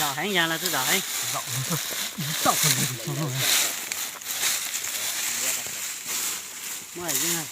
Zom heev yog los twb zom heev. Muaj yeej.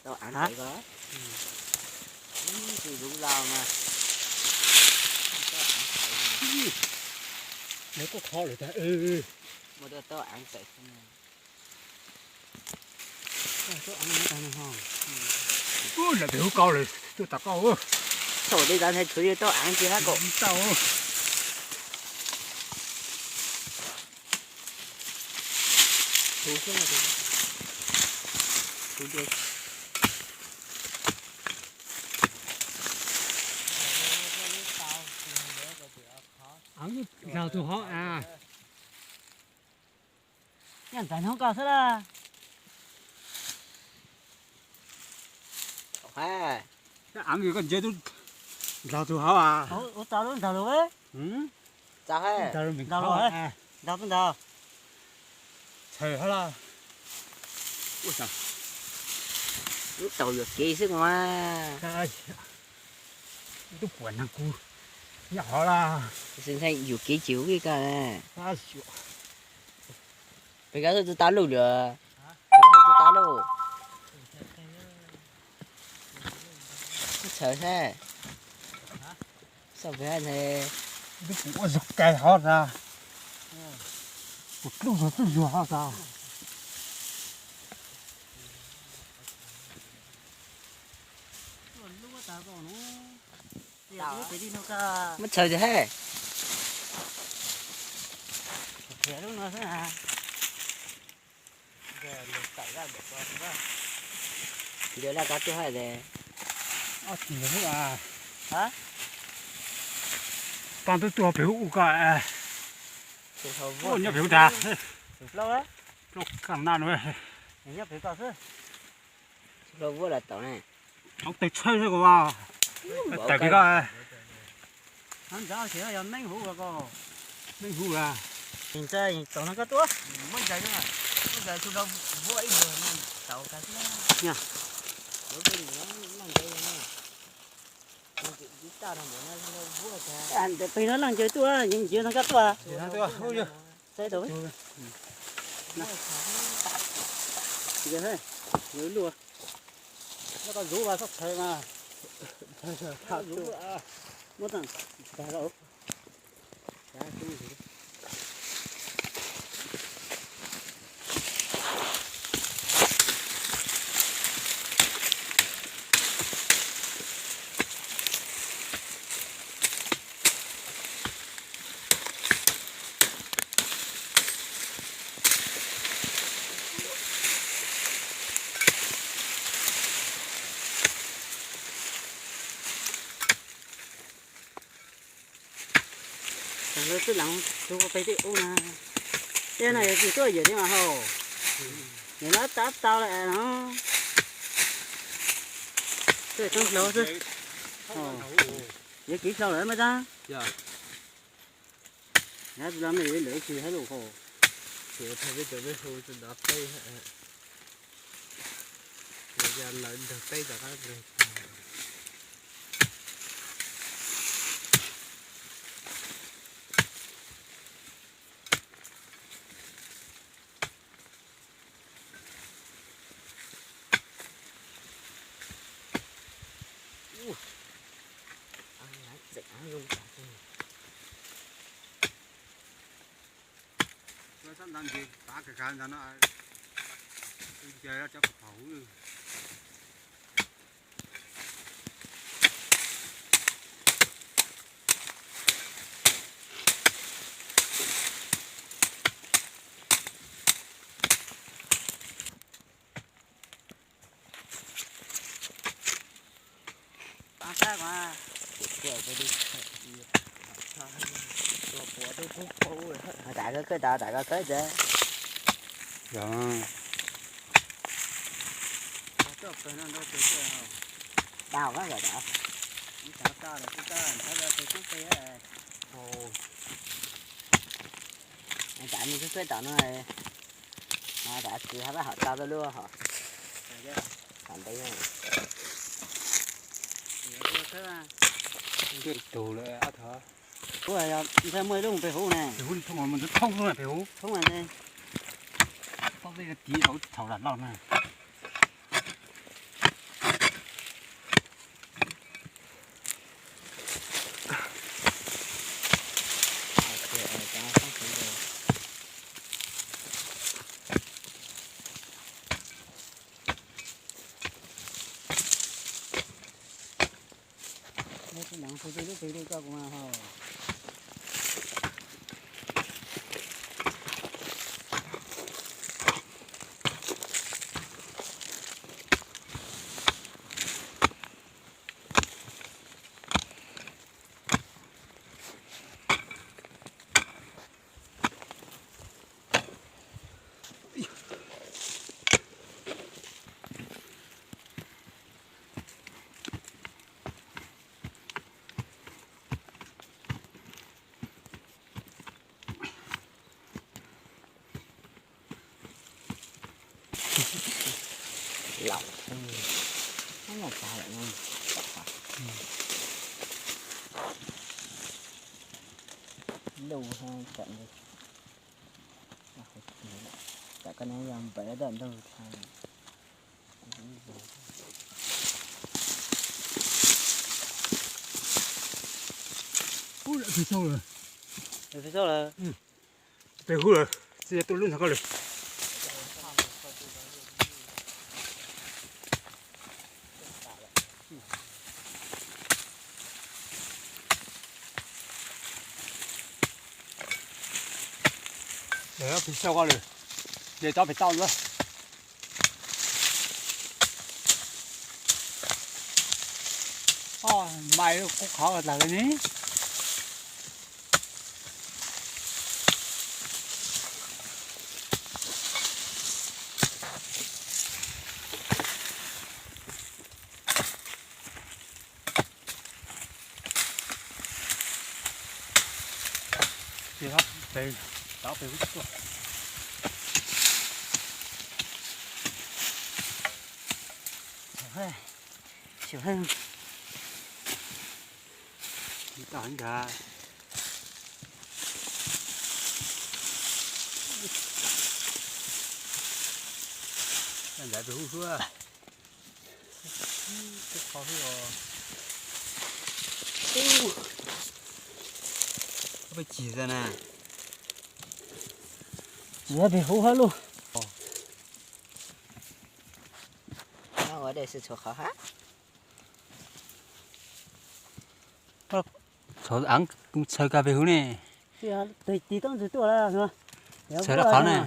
Tau av tawm ko. Ib tug zuv laus mas. Nws kuj khov lawm tag. Muaj tau av tawm. Lawm pem hub kau lawm, tuaj tas koj. Thaum tej zav ntshai tshuav yog tau av tsis hab kaum tau. Ntaus tus hov a. Nyob ntawm hnub koj xwb la. Av koj ntsia tub ntaus tus hov a. Ua tau lub ntaus lawm. Ntaus lawm, ntaus tub ntaus. Txhaws hov la. Lub taus yuam kev xwb mas. Tub puam nag kuv nyob hov la. Yuam kev ces ua vij koj. Pem koj twb tsis tau luj lawm. Pem koj twb tsis tau luj. Txhaws thiab. Xauj pem nthe. Twb kuv ua zog kais hov tas. Kuv dlub zog dlub zog hov tas. Muab txhaws tiag hab. Ntsia laj kab tuaj hab es. Ob tug ntawd hub a. Pab twb tuaj pem hub ua koj. Nyob pem hub tag. Plaub kaj naj no. Nyob pem koj xwb. Hlau vuab los tau ne. Hauv tawg tshawb xwb koj. Tawg pem koj. Ntawd yog meeb huv ko. Meeb huv a. Tau no koj tuaj. Muab ntsaws, muab ntsaws txhua hlau vuab ib zaug no tau kawg xwb. Ntawm pem no leej ntsaws tuaj, yeej ntsia no koj tuaj. Txaij tau. Ntsaws, ntsaws luaj. Koj zuv mas txhob txhawv mas. Muab tag. Lawv twb lees tus pem tej ub na. Tej no yog tsis tuaj yawm li mas haus. Yawm no tab tau lawm no. Tej toob hlau xwb. Yog kev hlau lawm me tab. Yog tus no me yuav lawv tsis hab lus haus. Tsis tau peb cov peb hu tus no peb. Lawv nrog peb cov qab nrog. Sab ntawd nti tav kawg kawg ntawd no, nti cov phaum huv. Tam koj khawb tau, tam koj khawb tau. Yog. Tau koj tam, tam nws khawb khawb tom no. Tam tsis hab pab hom tau lub hom. Tam ntev. Ntej tug lawm ob thov. Ntshai muaj ib lub pem huv ne. Pem huv thooj, mus thooj lub pem huv. Thooj ne. Txhob tej tiv tau txhaum lam loj na. Laus, no tas lawm no. Lub, tam, tam koj ne yog npawm daj ntug tha. Ub, lawm pem saud lawm. Pem saud lawm. Pem huv lawm, tsis yog tuaj lub ntawm koj lawm. Pem saud koj lawm, ces tsob pem toj ntawd. Os, mais kuj qhov tas li ne. Ces pem, tau pem kuv tuaj. Tsis heej. Tsis tau ntag. Ntawd pem hub suab. Kub qhov hub os. Koj peb cig xwb na. Tsis pem hub hab lauj. Ua dej sib tshuav qhov hab. Txhawv kag pem hub ne. Txhawv lawm qhov ne.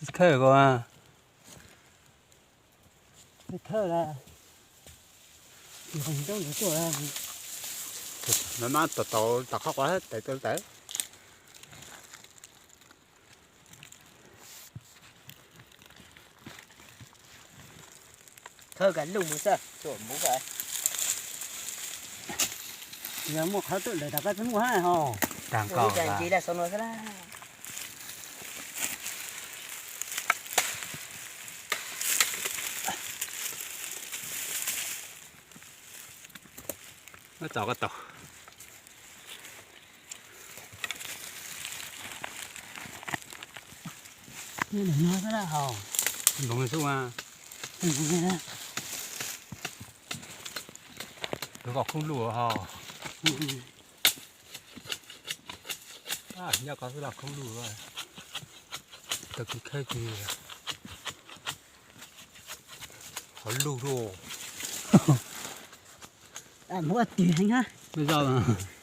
Tsis khawb ko. Tsis khawb lawm. Maj mam tau tau tom qhov quav tawm tawm tawm. Khawb kas lug mus xwb, tsuam mus. Yog muaj qhov tuaj lawm tas koj tsis muaj hab ho. Tag nkaus ib xwb na. Muab tso koj tau. Nyob ntawm no xwb lawm hos. Nploov xwb mas. Lub koj khoob luj hos. Nyob koj xwb los khoob luj. Tau kis khawb kis. Hov luj luj. Muab tig heev na. Muab zoj.